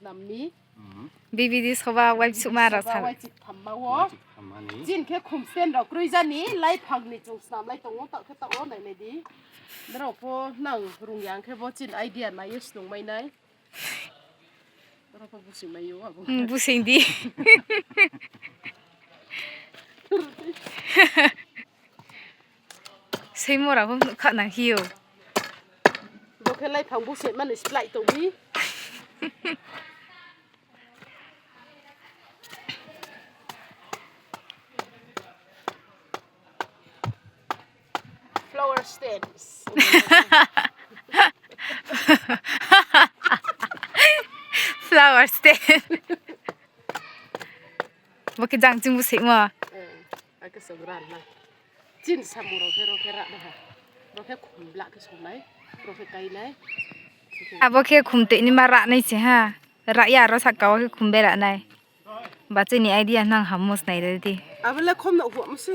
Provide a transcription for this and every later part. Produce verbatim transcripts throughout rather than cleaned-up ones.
Namni. B B D soba waipsuhma rao sa. Waipsuhma wo. Chini khe khumsten rao kroi jani, laiphang ni chung snam lai tong ou, taoh khe taoh wo nailai di. Nrao pho nang rung yang khe bo chini idea nai ye snung mai nai. Nrao pho busing mai ou abo. Hmm, busing di. Seimo rao pho nuhkha nang hi ou. Bo khe laiphang busing mani splai tong mi. Flower stems. Flower stem. Bo khe jang ching busingmo. Akhe song ra na. Chini samung rao khe ro khe ra na ha. Ro khe khum bla khe song nai. Ro khe kai nai. Abo khe khum tei ni ma ra nai se ha. Ra ya ro saka wo khe khum bera nai. Ba chini idea nang hammo snai de di. Abo le khom no huamo se.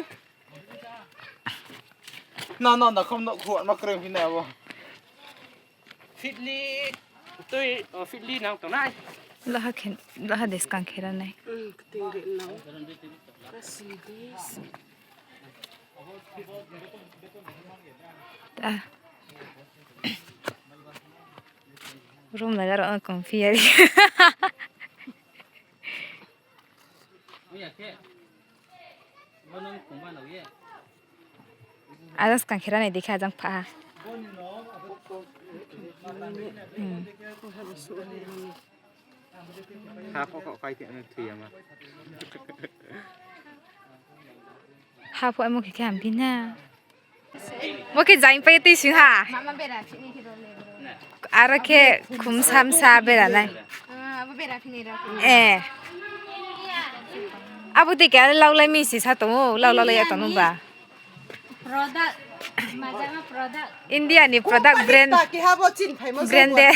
Na, na, na, khom no huamo kroi phi nai abo. Fitli, tui, o, fitli nang tongnai. Laha khe, laha de skang khe ra nai. Hmm, kting de nang. Kasi dis. Ta. Room na garo ang kong phi ya. Ada skang khe ra nai di khe ajang pha ha. Hmm. Ha pho kok kai thai no thui ya ma. Ha pho amo khe khe hamphi na. Bo khe jaing pai tei sing ha. Mama bera phini khe dole bro. Aro khe khum samsa bera nai. Ah, abo bera phini ro. Eh. Abo dei khe laulai mi si sa tong ou, lau laulai ya tong ou ba. Product, majama product. India ni product brand. Branded.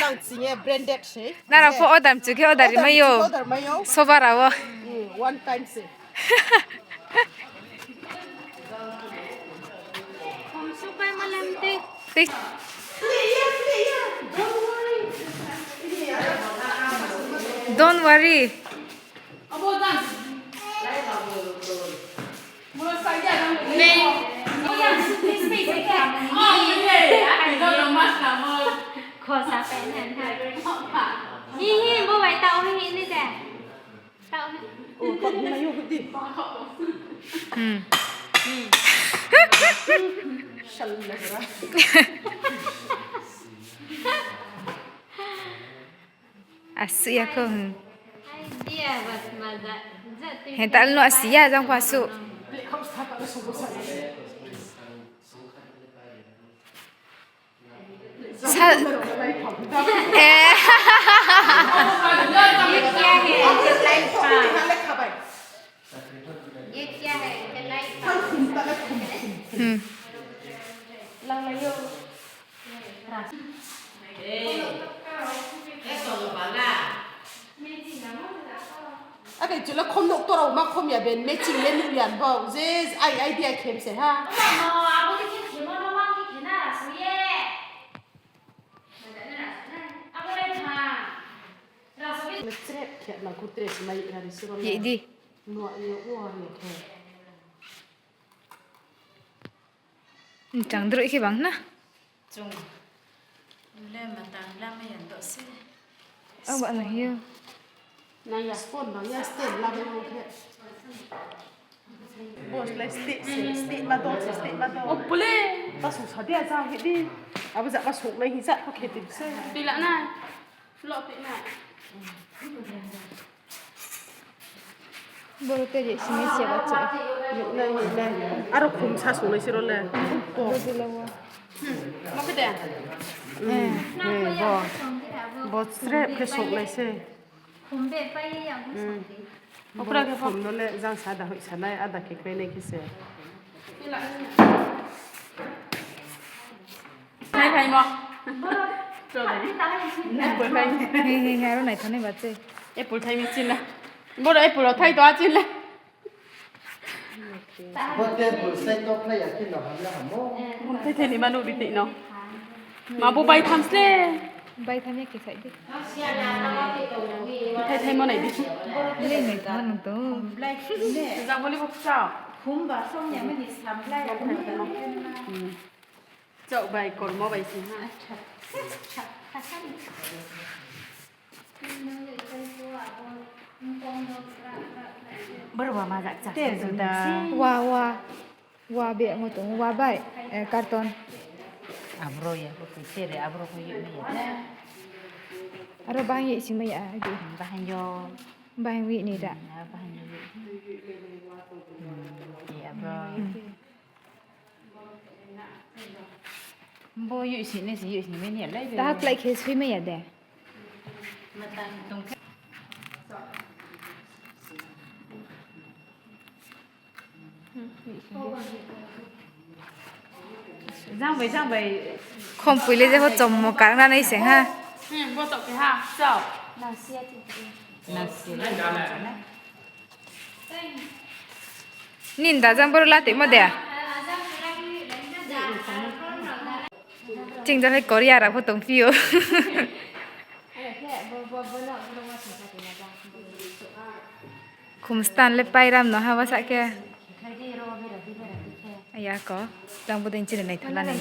Nrao pho order mchu khe order ri mai ou. Order mai ou. Soba rao wo. Hmm, one time se. Tei. Don't worry. Khosa pe nan ha. Hi hi, bo bai tao hi ni de. Tao hi. O, tao hi na yo di. Hmm. Shalom na ra. Asuh ya kho, hmm. He tal no asi ya, jang pho asuh. Sa-, eh. Hmm. Ake chula khom nok torao ma khom ya ben, matching le nuh ya bo, je ai idea khem se ha. Chrep khe na ku tre se mai ra ni suro le. Ye di. Nuh ya, nuh ya khe. Chang droi khe bang na. Chung le matang lamai ya do se. Abo na hiyo. Na ya spoon bang ya stand lamai ya khe. Boss le stick se, stick ma do se, stick ma do. O pule. Ta su sa dia ja hi di. Abo ja ma sok nai hi ja ko khe di se. Di la na. Lo ti na. Boro te je sini se ba che. Nai, nai. Aro khum sa sung nai se ro le. Bo di la wa. Hmm. Mo khe de. Eh, eh, bo. Bo sre phe sung nai se. Khum be pai ya bu sung di. Okra khe khum no le jang sa da hoi sa nai, ada khe krai nai khe se. Nai thai mo. Apple thai. He, he, he, aro nai thani ba che. Apple thai mi chin na. Boro apple thai to a chin na. Bo table set to khlai ya khe no hamya hamo. Bung thai thai ni manu bi tei no. Ma bo bai tham sle. Bai thamya khe sai di. Thai thai mo nai di. Lei nai thang nung to. Jang boli bo kchao. Khumba song ya mani samlai. Chok bai kormo bai sing ha. Borba majak chak. Te juda. Wa, wa. Wa be mo tong, wa bai, eh, karton. Abro ya, bo koi tere, abro koi yoi ya. Aro bahang yoi sing mai ya, agi. Bahang yo. Bahang wi ni da. Hmm, ya, bahang yo. Hmm, ya, abro. Hmm. Bo yoi sini si, yoi sini meni ya lai be. Taha klai khe sui mai ya de. Jang bai, jang bai. Khom pui le je ho chommo karna nai se ha. Hmm, bo tok khe ha, chao. Nasi. Nini da jang boro la tongmo de? Ching jang le Korea rao pho tongphi ou. Khum stand le pairam no ha bsa khe. Aya ko, jang bo dei chini naithola ni.